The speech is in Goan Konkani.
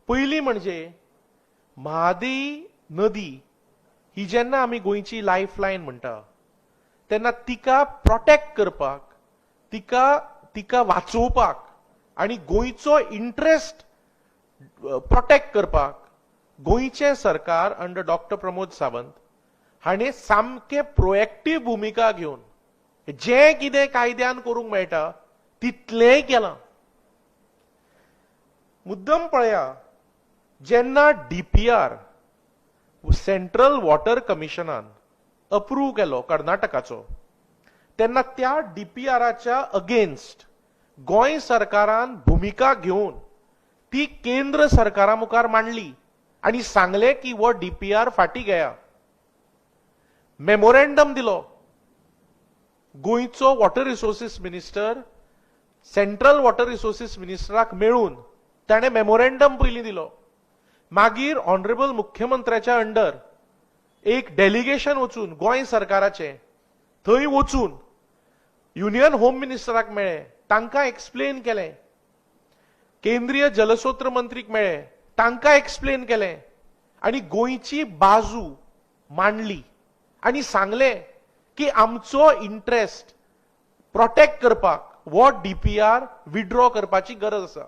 पयली म्हणजे म्हादय नदी ही जेन्ना आमी गोंयची लायफ लायन म्हणटा तेन्ना तिका प्रोटेक्ट करपाक, तिका तिका वाचोवपाक आनी गोंयचो इंट्रस्ट प्रोटेक्ट करपाक गोंयचें सरकार अंडर डॉक्टर प्रमोद सावंत हाणें सामकें प्रोएक्टीव भुमिका घेवन जें कितें कायद्यान करूंक मेळटा तितलेंय केलां. मुद्दम पळया, जेन्ना डीपीआर सेंट्रल वॉटर कमिशनान अप्रूव केलो कर्नाटकाचो तेन्ना त्या डीपीआराच्या अगेन्स्ट गोंय सरकारान भुमिका घेवन ती केंद्र सरकारा मुखार मांडली आनी सांगलें की हो डीपीआर फाटीं घेया. मेमोरेंडम दिलो. गोंयचो water resources minister central water resources मिनिस्टराक मेळून ताणें मेमोरेंडम पयलीं दिलो. मागीर ऑनरेबल मुख्यमंत्र्याच्या अंडर एक डेलिगेशन वचून गोंय सरकाराचें थंय वचून युनियन होम मिनिस्टराक मेळ्ळे, तांकां एक्सप्लेन केलें. केंद्रीय जलस्रोत मंत्रीक मेळ्ळे, तांकां एक्सप्लेन केलें आनी गोंयची बाजू मांडली आनी सांगलें की आमचो इंट्रस्ट प्रोटेक्ट करपाक हो डीपीआर विड्रॉ करपाची गरज आसा.